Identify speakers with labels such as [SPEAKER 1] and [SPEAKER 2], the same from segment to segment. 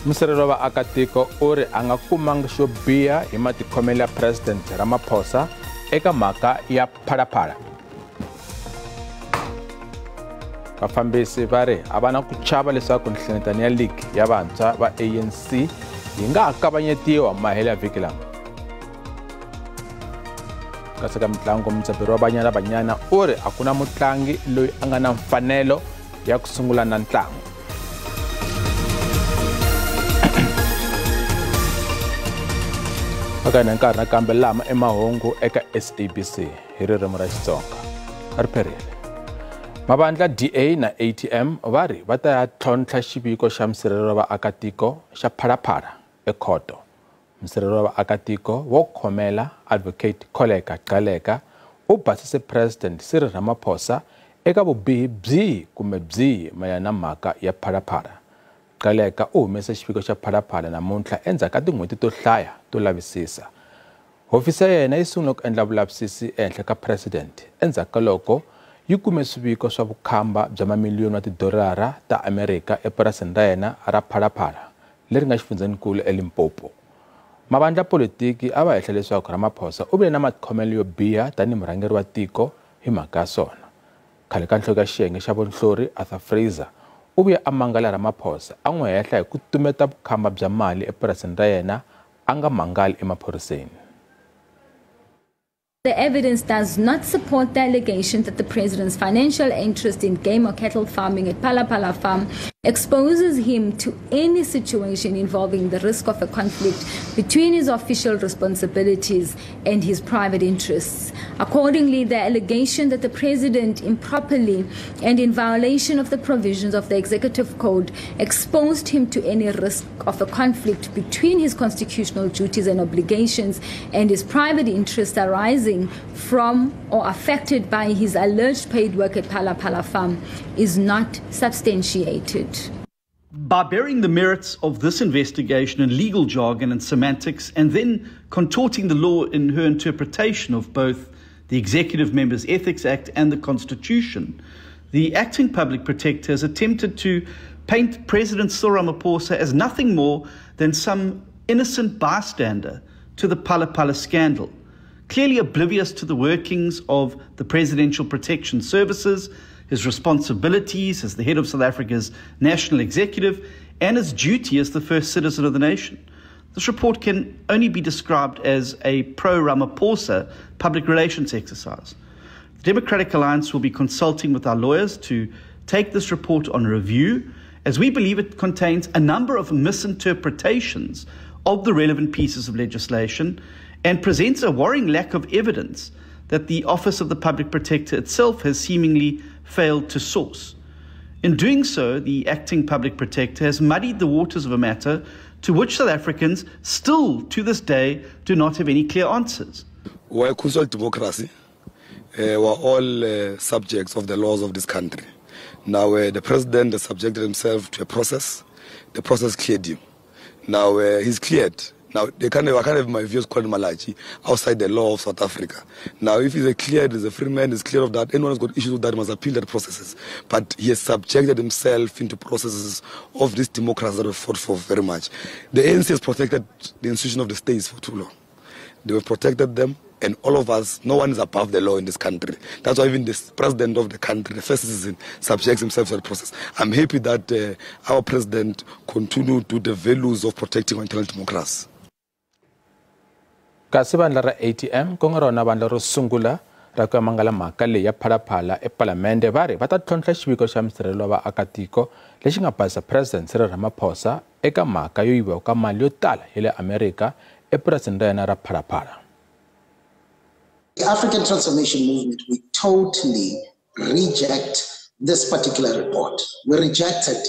[SPEAKER 1] Musirheleli wa vaakatiko u ri a nga kumanga xo biha hi matikhomelo ya President Ramaphosa eka mhaka ya Phalaphala. Vafambisi va ri a va na ku chava leswaku nhlengeletano ya league ya vantshwa va ANC yi nga ha kavanyetiwa mahelo ya vhiki lama. Kasi ka mitlangu, mudzaberi wa Banyana Banyana u ri a ku na mutlangi loyi a nga na mfanelo ya ku sungula na ntlangu. Aka na nkarhi nakambe lama emahungu eka SABC hi ririmi ra Xitsonga. Ri pherile. Mavandla DA na ATM va ri va ta ya tlhontlha xiviko xa musirheleli wa vaakatiko xa Phalaphala ekhoto. Musirheleli wa vaakatiko wo khomela Advocate Kholeka Gcaleka u basise President Cyril Ramaphosa eka vubihi byihi kumbe byihi mayelana na mhaka ya Phalaphala. Gcaleka u humese xiviko xa Phalaphala namuntlha endzhaku ka tin'hweti to hlaya to lavisisa. Hofisi ya yena yi sungule ku endla vulavisisi ehenhla ka President endzhaku ka loko yi kume swiviko swa vukhamba bya mamiliyoni wa tidolara ta Amerika epurasini ra yena ra Phalaphala leri nga xifundzenikulu eLimpopo. Mavandla politiki a va hehla leswaku Ramaphosa u vile na matikhomelo yo biha tanihi murhangeri wa tiko hi mhaka ya swona. Khale ka nhloko ya xiyenge xa vunhlori Arthur Fraser u vuye a mangala Ramaphosa a n'wi hehla hi ku tumeta vukhamba bya mali epurasini ra yena a nga mangali emaphoriseni.
[SPEAKER 2] The evidence does not support the allegation that the president's financial interest in game or cattle farming at Phalaphala Farm exposes him to any situation involving the risk of a conflict between his official responsibilities and his private interests. Accordingly, the allegation that the president improperly and in violation of the provisions of the Executive Code exposed him to any risk of a conflict between his constitutional duties and obligations and his private interests arising from or affected by his alleged paid work at Phalaphala Farm is not substantiated.
[SPEAKER 3] By burying the merits of this investigation in legal jargon and semantics, and then contorting the law in her interpretation of both the Executive Members Ethics Act and the Constitution, the acting public protector has attempted to paint President Cyril Ramaphosa as nothing more than some innocent bystander to the Phalaphala scandal, clearly oblivious to the workings of the Presidential Protection Services, his responsibilities as the head of South Africa's national executive, and his duty as the first citizen of the nation. This report can only be described as a pro-Ramaphosa public relations exercise. The Democratic Alliance will be consulting with our lawyers to take this report on review, as we believe it contains a number of misinterpretations of the relevant pieces of legislation and presents a worrying lack of evidence that the Office of the Public Protector itself has seemingly failed to source. In doing so, the acting public protector has muddied the waters of a matter to which South Africans still, to this day, do not have any clear answers.
[SPEAKER 4] We're a democracy. We're all subjects of the laws of this country. Now, the president has subjected himself to a process. The process cleared him. Now, he's cleared. Now, they can't, I can't have my views called Malachi outside the law of South Africa. Now, if he's a cleared, he's a free man, he's clear of that. Anyone who's got issues with that must appeal that processes. But he has subjected himself into processes of this democracy that we fought for very much. The ANC has protected the institution of the states for too long. They have protected them, and all of us, no one is above the law in this country. That's why even the president of the country, the first citizen, subjects himself to the process. I'm happy that our president continued to the values of protecting our internal democracy.
[SPEAKER 1] Kasi vandla ra ATM ku nga rona vandla ro sungula ra ku ya mangala mhaka leyi ya Phalaphala epalamende va ri va ta tlhontlha xiviko xa musirheleli wa vaakatiko lexi nga basisa President Cyril Ramaphosa eka mhaka yo yiviwa ka mali yo tala ya le Amerika epurasini ra yena ra Phalaphala.
[SPEAKER 5] The African Transformation Movement, we totally reject this particular report. We reject it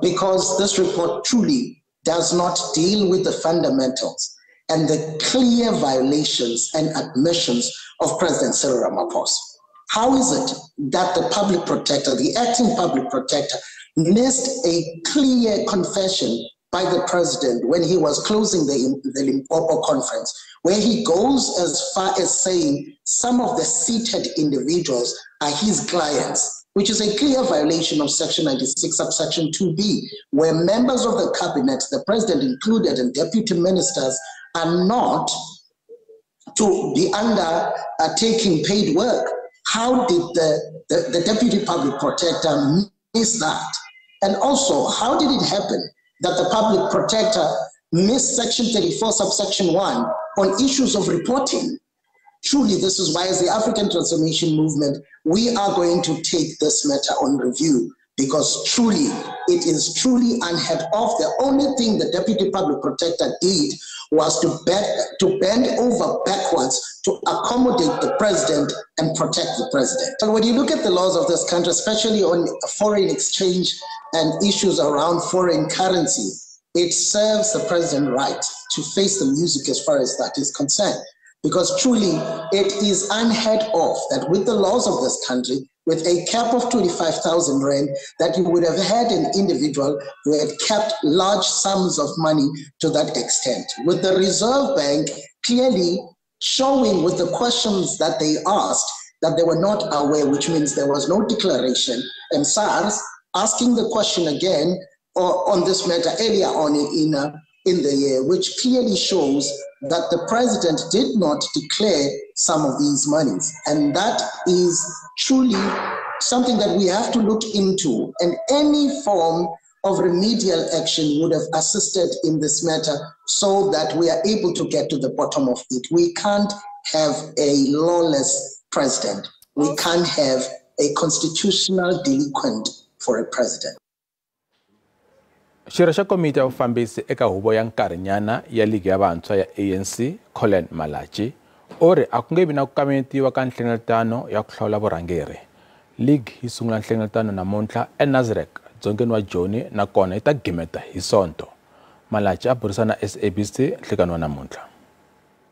[SPEAKER 5] because this report truly does not deal with the fundamentals and the clear violations and admissions of President Cyril Ramaphosa. How is it that the public protector, the acting public protector, missed a clear confession by the president when he was closing the Limpopo conference, where he goes as far as saying some of the seated individuals are his clients? which is a clear violation of Section 96, subsection 2B, where members of the cabinet, the president included, and deputy ministers are not to be under taking paid work. How did the deputy public protector miss that? And also, how did it happen that the public protector missed Section 34, subsection 1 on issues of reporting? Truly, this is why, as the African Transformation Movement, we are going to take this matter on review, because truly, it is truly unheard of. The only thing the deputy public protector did was to bend over backwards to accommodate the president and protect the president. And when you look at the laws of this country, especially on foreign exchange and issues around foreign currency, it serves the president right to face the music as far as that is concerned. Because truly, it is unheard of that with the laws of this country, with a cap of 25,000 rand, that you would have had an individual who had kept large sums of money to that extent. With the Reserve Bank clearly showing with the questions that they asked that they were not aware, which means there was no declaration, and SARS asking the question again on this matter earlier on in the year, which clearly shows that the president did not declare some of these monies. And that is truly something that we have to look into. And any form of remedial action would have assisted in this matter so that we are able to get to the bottom of it. We can't have a lawless president. We can't have a constitutional delinquent for a president.
[SPEAKER 1] Xirho xa komiti ya vufambisi eka huvo ya nkarhinyana ya ligi ya vantshwa ya ANC, Collen Malatji, u ri a ku nge vi na ku kamanyetiwa ka nhlengeletano ya ku hlawula vurhangeri. League yi sungula nhlengeletano namuntlha eNasrec, dzongeni wa Joni, nakona yi ta gimeta hi Sonto. Malatji a burisana na SABC nhlikani wa namuntlha.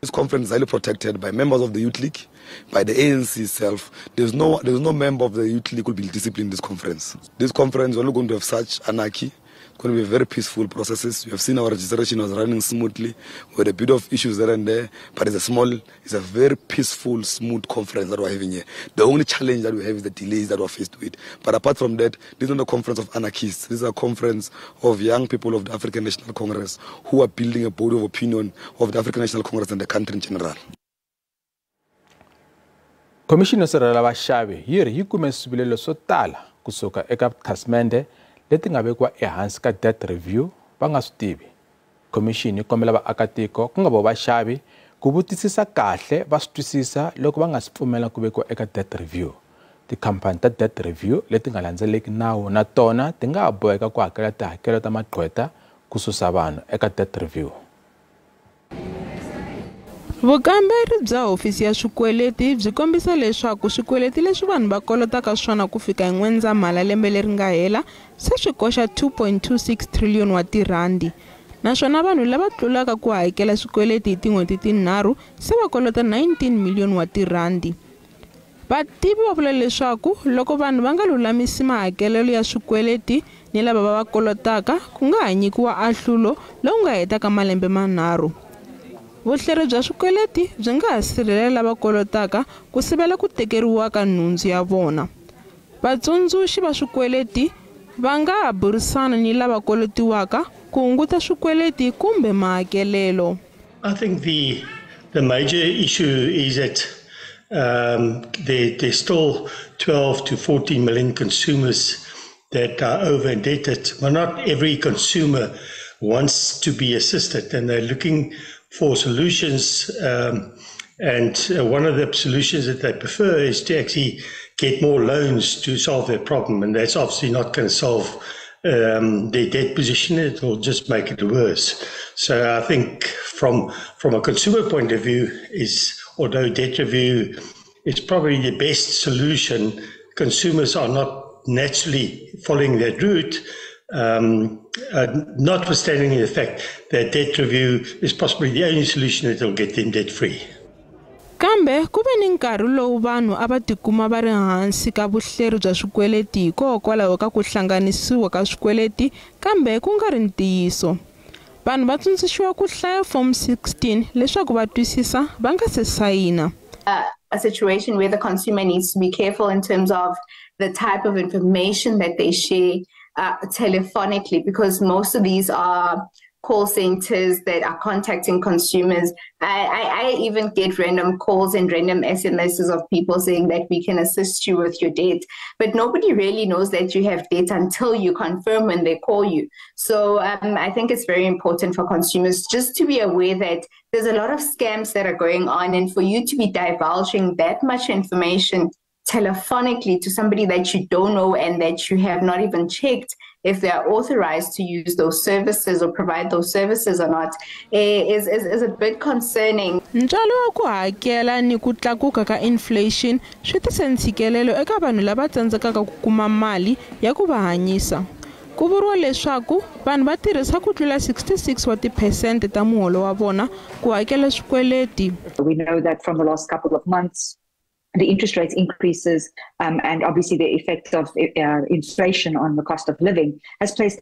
[SPEAKER 4] This conference is highly protected by members of the Youth League, by the ANC itself. There's no member of the Youth League who will be disciplined in this conference. This conference, we're not going to have such anarchy. It's going to be very peaceful processes. We have seen our registration was running smoothly. We had a bit of issues there and there, but it's a very peaceful, smooth conference that we're having here. The only challenge that we have is the delays that we're faced with. But apart from that, this is not a conference of anarchists. This is a conference of young people of the African National Congress who are building a body of opinion of the African National Congress and the country in general.
[SPEAKER 1] Commissioner Sirela Vaxavi yi ri yi kume swivilelo swo tala kusuka eka thasimende leti nga vekiwa ehansi ka debt review va nga swi tivi. Commission yi kombela vaakatiko ku nga vo vaxavi ku vutisisa kahle va swi twisisa loko va nga si pfumela ku vekiwa eka debt review. Tikhampani ta debt review leti nga landzeleki nawu na tona ti nga ha boheka ku hakela tihakelo ta magqweta ku susa vanhu eka debt review.
[SPEAKER 6] Vukamberi bya hofisi ya swikweleti byi kombisa leswaku swikweleti leswi vanhu va kolotaka swona ku fika hi N'wendzamhala lembe leri nga hela se swi koxa 2.26 trillion wa tirhandi, naswona vanhu lava tlulaka ku hakela swikweleti hi tin'hweti tinharhu se va kolota 19 million wa tirhandi. Vativi va vula leswaku loko vanhu va nga lulamisi mahakelelo ya swikweleti ni lava va va kolotaka ku nga ha nyikiwa ahlulo lowu nga hetaka malembe manharhu. Vuhleri bya swikweleti byi nga ha sirhelela lava kolotaka ku sivela ku tekeriwa ka nhundzu ya vona. Vatsundzuxi va swikweleti va nga ha burisana ni lava kolotiwaka ku hunguta swikweleti kumbe mahakelelo.
[SPEAKER 7] I think the major issue is that there's still 12 to 14 million consumers that are over indebted. But not every consumer wants to be assisted, and they're looking for solutions, and one of the solutions that they prefer is to actually get more loans to solve their problem, and that's obviously not going to solve their debt position. It will just make it worse. So I think from a consumer point of view, is although debt review is probably the best solution, consumers are not naturally following that route. Notwithstanding the fact that debt review is possibly the only solution that will get them debt free.
[SPEAKER 6] Kambe ku ve ni nkarhi lowu vanhu a va tikuma va ri hansi ka vuhleri bya swikweleti hikokwalaho ka ku hlanganisiwa ka swikweleti, kambe ku nga ri ntiyiso. Vanhu va tsundzuxiwa ku hlaya Form 16 leswaku va twisisa va nga se sayina.
[SPEAKER 8] a situation where the consumer needs to be careful in terms of the type of information that they share telephonically, because most of these are call centers that are contacting consumers. I even get random calls and random SMSs of people saying that we can assist you with your debt, but nobody really knows that you have debt until you confirm when they call you. So I think it's very important for consumers just to be aware that there's a lot of scams that are going on, and for you to be divulging that much information telephonically to somebody that you don't know and that you have not even checked if they are authorized to use those services or provide those services or not is a bit concerning.
[SPEAKER 6] Ntswalo wa ku hakela ni ku tlakuka ka inflation swi tise ntshikelelo eka vanhu lava tsandzekaka ku kuma mali ya ku va hanyisa. Ku vuriwa leswaku vanhu va tirhisa ku tlula 66 wa tiphesente ta muholo wa vona ku hakela swikweleti.
[SPEAKER 9] We know that from the last couple of months, the interest rates increases and obviously the effect of inflation on the cost of living has placed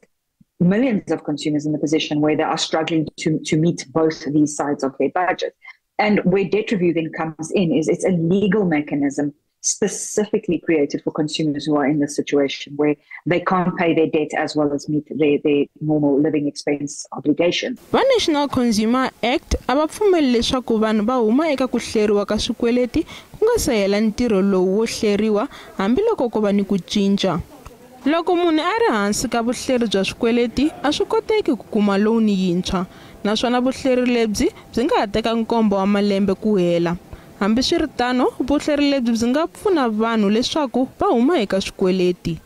[SPEAKER 9] millions of consumers in the position where they are struggling to meet both these sides of their budget. And where debt review then comes in is it's a legal mechanism specifically created for consumers who are in this situation where they can't pay their debt as well as meet their normal living expense obligation.
[SPEAKER 6] Va National Consumer Act a va pfumeli leswaku vanhu va huma eka ku hleriwa ka swikweleti ku nga se hela ntirho lowu wo hleriwa hambiloko ko va ni ku cinca. Loko munhu a ri hansi ka vuhleri bya swikweleti a swi koteki ku kuma loan yintshwa, naswona vuhleri lebyi byi nga ha teka nkombo wa malembe ku hela. Hambiswiritano, vuhleri lebyi byi nga pfuna vanhu leswaku va huma eka swikweleti.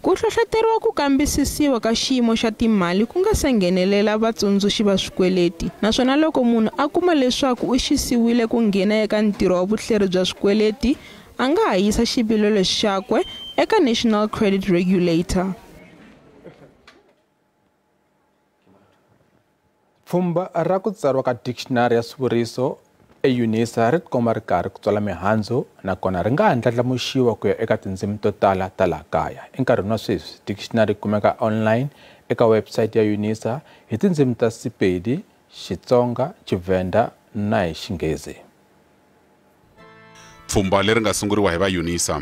[SPEAKER 6] Ku hlohloteriwa ku kambisisiwa ka xiyimo xa timali ku nga se nghenelela vatsundzuxi va swikweleti, naswona loko munhu a kuma leswaku u xisiwile ku nghena eka ntirho wa vuhleri bya swikweleti, a nga ha yisa xivilelo xakwe eka National Credit Regulator.
[SPEAKER 1] Pfhumba ra ku tsariwa ka dictionary ya swivuriso eUNISA ri tikomba ri karhi ku tswala mihandzu, nakona ri nga ha ndlandlamuxiwa ku ya eka tindzimi to tala ta laha kaya. Enkarhini wa sweswi dictionary yi kumeka online eka website ya UNISA hi tindzimi ta Sepedi, Xitsonga, Tshivenda na hi Xinghezi.
[SPEAKER 10] Pfhumba leri nga sunguriwa hi va UNISA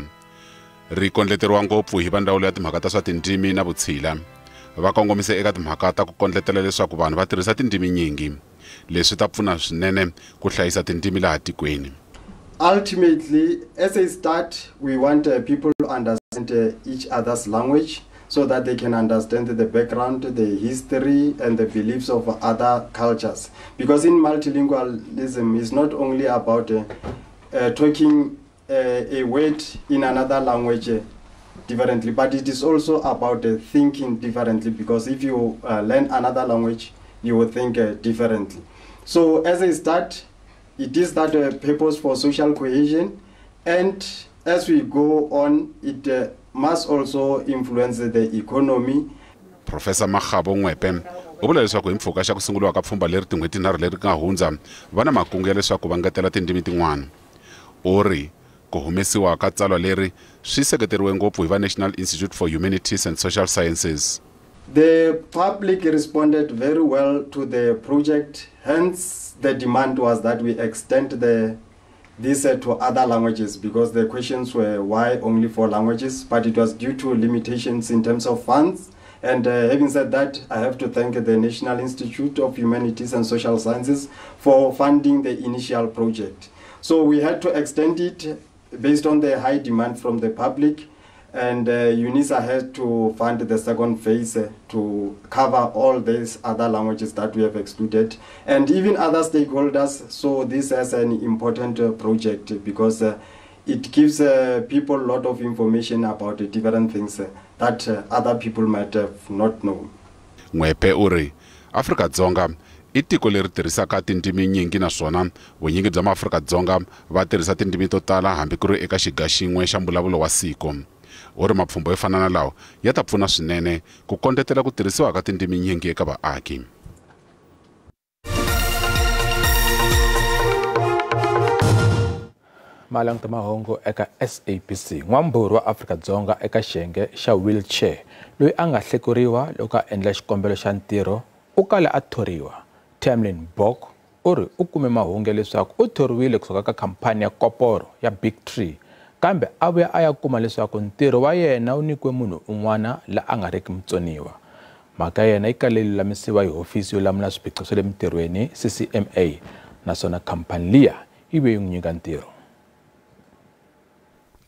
[SPEAKER 10] ri kondleteriwa ngopfu hi va ndzawulo ya timhaka ta swa tindzimi na vutshila. Va kongomise eka timhaka ta ku kondletela leswaku vanhu va tirhisa tindzimi nyingi. Leswi ta pfuna swinene ku hlayisa tindzimi laha tikweni.
[SPEAKER 11] Ultimately, as a start, we want people to understand each other's language so that they can understand the background, the history, and the beliefs of other cultures. Because in multilingualism, it's not only about talking a word in another language differently, but it is also about thinking differently, because if you learn another language, you will think differently. So as a start, it is that purpose for social cohesion, and as we go on, it must also influence the economy.
[SPEAKER 10] Professor Makgabo Ngoepe u vula leswaku hi mpfhuka xa ku sunguriwa ka pfhumba leri tin'hweti tinharhu leri nga hundza, va na makungu ya leswaku va ngetela tindzimi tin'wana. U ri ku humesiwa ka tsalwa leri swi seketeriwe ngopfu hi va National Institute for Humanities and Social Sciences.
[SPEAKER 11] The public responded very well to the project, hence the demand was that we extend this to other languages, because the questions were why only 4 languages, but it was due to limitations in terms of funds. And having said that, I have to thank the National Institute of Humanities and Social Sciences for funding the initial project. So we had to extend it based on the high demand from the public, and UNISA had to fund the second phase to cover all these other languages that we have excluded, and even other stakeholders. So this is an important project because it gives people a lot of information about the different things that other people might have not known.
[SPEAKER 10] Ngoepe u ri Afrika-Dzonga i tiko leri tirhisaka tindzimi nyingi, naswona vunyingi bya maAfrika-Dzonga va tirhisa tindzimi to tala hambi ku ri eka xiga xin'we xa mbulavulo wa siku. U ri mapfhumba yo fana na lawa ya ta pfuna swinene ku kondletela ku tirhisiwa ka tindzimi nyingi eka vaaki.
[SPEAKER 1] Malanguta mahungu eka SABC. N'wambhuri wa Afrika-Dzonga eka xiyenge xa wheelchair loyi a nga hlekuriwa loko a endla xikombelo xa ntirho u kale a thoriwa. Tamlin Bok u ri u kume mahungu leswaku u thoriwile kusuka ka khampani ya koporo ya Big Tree kambe a vuya a ya kuma leswaku ntirho wa yena wu nyikiwe munhu un'wana la a nga riki mutsoniwa. Mhaka yena yi kale lulamisiwa hi hofisi yo lamula swiphiqo swa le mintirhweni CCMA naswona khampani liya yi ve yi n'wi nyika ntirho.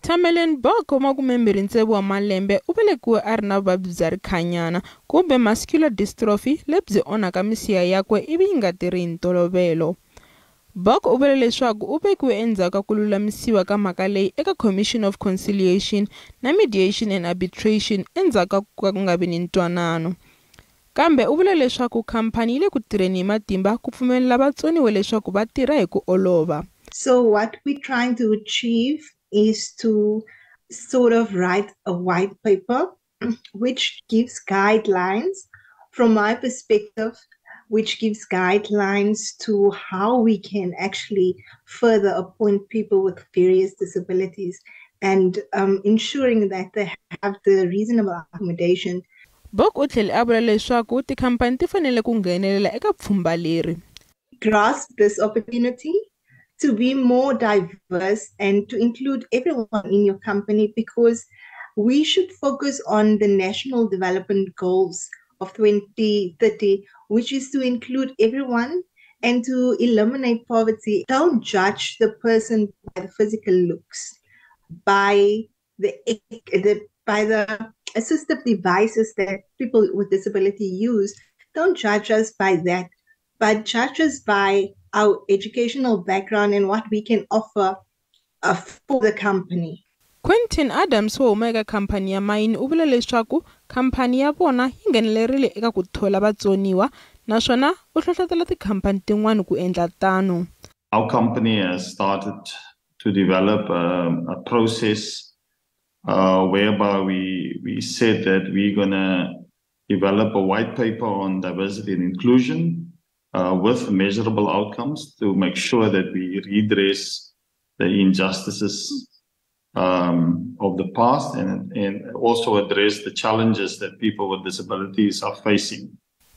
[SPEAKER 6] Tamerlan Bok wa 26 wa malembe u velekiwe a ri na vuvabyi bya rikhanyana kumbe muscular dystrophy lebyi onhaka misiha yakwe ivi yi nga tirhi hi ntolovelo. Bok u vule leswaku u vekiwe endzhaku ka ku lulamisiwa ka mhaka leyi eka Commission of Conciliation na Mediation and Arbitration endzhaku ka ku nga vi ni ntwanano. Kambe u vule leswaku khampani yi le ku tirheni hi matimba ku pfumelela vatsoniwa leswaku va tirha hi ku olova.
[SPEAKER 12] So what we're trying to achieve is to sort of write a white paper which gives guidelines, from my perspective, which gives guidelines to how we can actually further appoint people with various disabilities and ensuring that they have the reasonable accommodation.
[SPEAKER 6] Bok u tlhele a vula leswaku tikhampani ti fanele ku nghenelela eka pfhumba leri.
[SPEAKER 12] Grasp this opportunity to be more diverse and to include everyone in your company, because we should focus on the national development goals of 2030, which is to include everyone and to eliminate poverty. Don't judge the person by the physical looks, by the assistive devices that people with disability use. Don't judge us by that, but judge us by our educational background and what we can offer for the company.
[SPEAKER 6] Quentin Adams wo huma eka khampani ya mayini u vula leswaku khampani ya vona yi nghenelerile eka ku thola vatsoniwa naswona u hlohlotela tikhampani tin'wana ku endla tano.
[SPEAKER 13] Our company has started to develop a process whereby we said that we're gonna develop a white paper on diversity and inclusion with measurable outcomes to make sure that we redress the injustices of the past and also address the challenges that people with disabilities are facing.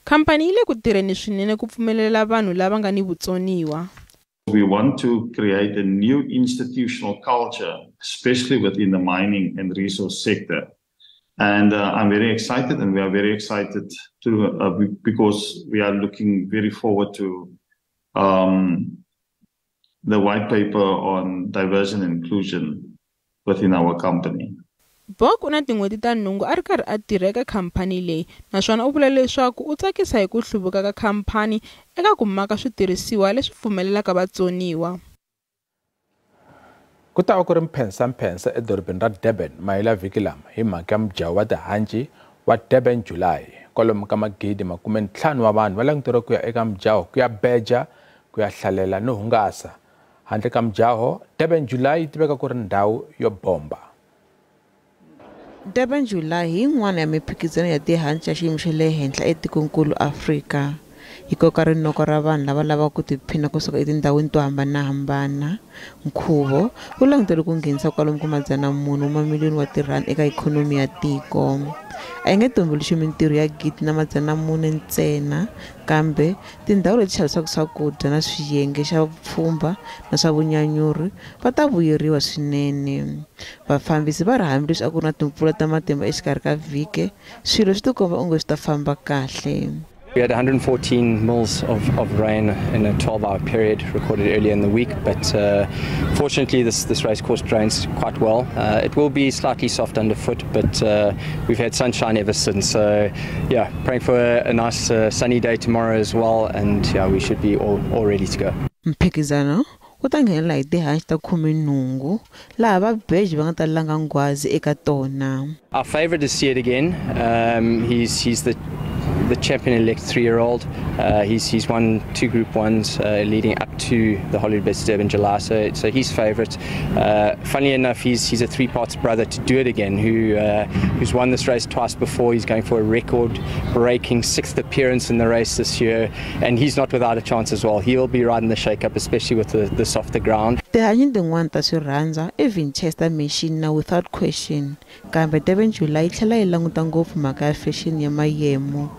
[SPEAKER 6] Khampani yi le ku tirheni swinene ku pfumelela vanhu lava nga ni vutsoniwa.
[SPEAKER 13] We want to create a new institutional culture, especially within the mining and resource sector. And I'm very excited, and we are very excited to because we are looking very forward to the white paper on diversity and inclusion within our company.
[SPEAKER 6] Bok u na tin'hweti ta nhungu a ri karhi a tirha eka khampani leyi naswona u vula leswaku u tsakisa hi ku hluvuka ka khampani eka ku maka switirhisiwa leswi pfumelelaka vatsoniwa.
[SPEAKER 1] Ku ta va ku ri mphensamphensa edorobeni ra Durban mahela vhiki lama hi mhaka ya mujaho wa tihanci wa Durban July. Kwalomu ka 50,000 wa vanhu va languteriwe ku ya eka mujaho ku ya beja, ku ya hlalela no hungasa. Handle ka mujaho, Durban July yi tiveka ku ri ndhawu yo bomba.
[SPEAKER 14] Durban July hi yin'wana ya mimphikizano ya tihanci ya xiyimo xa le henhla etikonkulu Afrika. Yi koka rinoko ra vanhu lava lavaka ku tiphina kusuka etindhawini to hambanahambana. Nkhuvo wu languteriwe ku nghenisa kwalomu ka 400 wa mamiliyoni wa tirhandi eka ikhonomi ya tiko. A yi nge tumbuluxi mintirho ya 1,400 ntsena, kambe tindhawu leti xavisaka swakudya na swiyenge xa vupfhumba na swa vunyanyuri va ta vuyeriwa swinene. Vafambisi va ri hambileswi a ku ri na timpfula ta matimba exikarhi ka vhiki, swilo swi tikomba onge swi ta famba kahle.
[SPEAKER 15] We had 114 mils of rain in a 12-hour period recorded earlier in the week, but fortunately this race course drains quite well. It will be slightly soft underfoot, but we've had sunshine ever since. So yeah, praying for a nice sunny day tomorrow as well, and yeah, we should be all ready to go.
[SPEAKER 14] Mphikizano wu ta nghenela hi tihanci ta 18 laha vabeji va nga ta langa nghwazi eka tona.
[SPEAKER 15] Our favorite is See It Again. He's the champion-elect 3-year-old. He's won 2 Group 1s leading up to the Hollywoodbets Durban July, so he's favourite. Funnily enough, he's a 3-parts brother to Do It Again, who's won this race twice before. He's going for a record-breaking 6th appearance in the race this year, and he's not without a chance as well. He'll be riding the shake-up, especially with the softer ground.
[SPEAKER 14] Tihanyi tin'wana ta swirhandza i Winchester Machine na Without Question, kambe Durban July yi tlhela yi languta ngopfu mhaka ya fashion ya mayemo.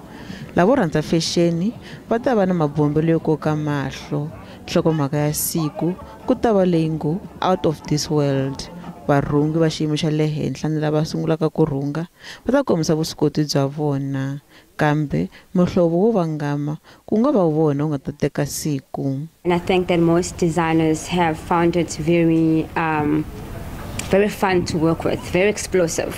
[SPEAKER 14] Lavo rhandza fexeni va ta va na mabombelo yo koka mahlo. Nhlokomhaka ya siku ku ta va leyi ngo Out of this World. Varhungi va xiyimo xa le henhla ni lava sungulaka ku rhunga va ta kombisa vuswikoti bya vona, kambe muhlovo wo vangama ku nga va wona wu nga ta teka siku.
[SPEAKER 16] And I think that most designers have found it very very fun to work with, very explosive.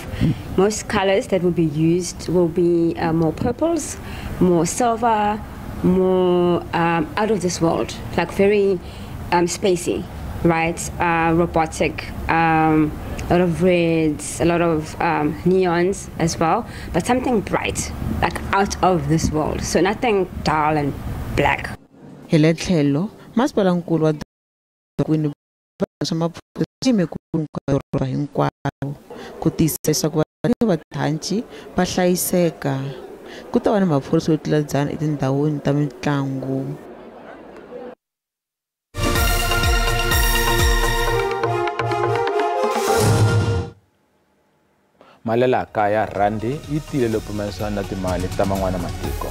[SPEAKER 16] Most colors that will be used will be more purples, more silver, more out of this world, like very spacey, right? Robotic, a lot of reds, a lot of neons as well, but something bright, like out of this world. So nothing dull and black.
[SPEAKER 14] Hi le tlhelo, masipalankulu wa Queen doroba hinkwaro ku tiyisisa leswaku va tihanci va hlayiseka. Ku ta va na maphorisa yo tlula 100 etindhawini ta mitlangu.
[SPEAKER 1] Mali ya laha kaya rhandi yi tiyile loko pimanisiwa na timali ta man'wana matiko.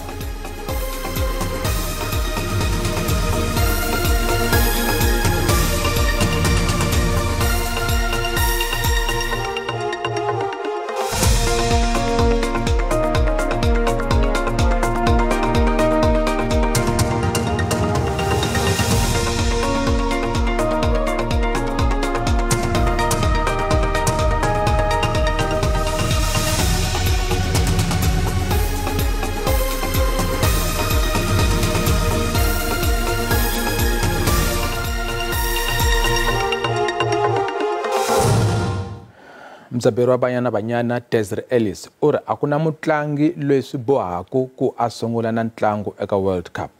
[SPEAKER 1] Mudzaberi wa Banyana Banyana Desiree Ellis u ri a ku na mutlangi loyi swi bohaka ku a sungula na ntlangu eka World Cup.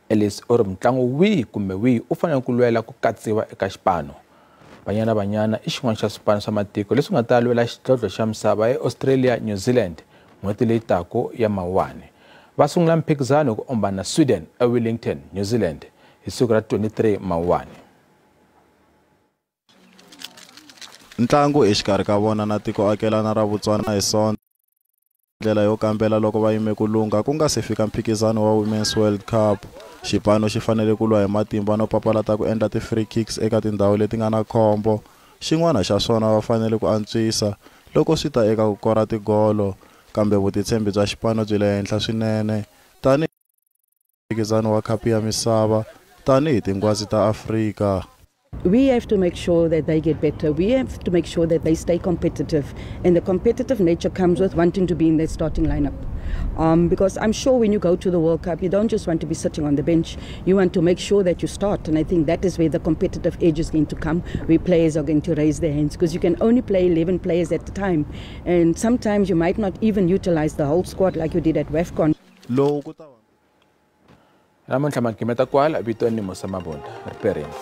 [SPEAKER 1] Ellis u ri mutlangi wihi kumbe wihi u fanele ku lwela ku katsiwa eka xipano. Banyana Banyana i xin'wana xa swipano swa matiko leswi nga ta lwela xidlodlo xa misava eAustralia, New Zealand n'hweti leyi taka ya Mawuwani. Va sungula mphikizano hi ku ombana na Sweden eWellington, New Zealand hi siku ra 23 Mawuwani.
[SPEAKER 17] Ntlangu exikarhi ka vona na tiko akelana ra Botswana hi Sonto, ndlela yo kambela loko va yime ku lungha ku nga se fika mphikizano wa Women's World Cup. Xipano xi fanele ku lwa hi matimba no papalata ku endla ti-free kicks eka tindhawu leti nga na khombo. Xin'wana xa swona va fanele ku antswisa loko swi ta eka ku kora tigolo, kambe vutitshembi bya xipano byi le henhla swinene tanihi mphikizano wa khapu ya misava tanihi tinghwazi ta Afrika.
[SPEAKER 18] We have to make sure that they get better. We have to make sure that they stay competitive. And the competitive nature comes with wanting to be in their starting lineup. Because I'm sure when you go to the World Cup, you don't just want to be sitting on the bench. You want to make sure that you start. And I think that is where the competitive edge is going to come, where players are going to raise their hands. Because you can only play 11 players at a time. And sometimes you might not even utilize the whole squad like you did at WAFCON.
[SPEAKER 1] Namuntlha magimeta kwala vito ni Musa Mabunda riperini.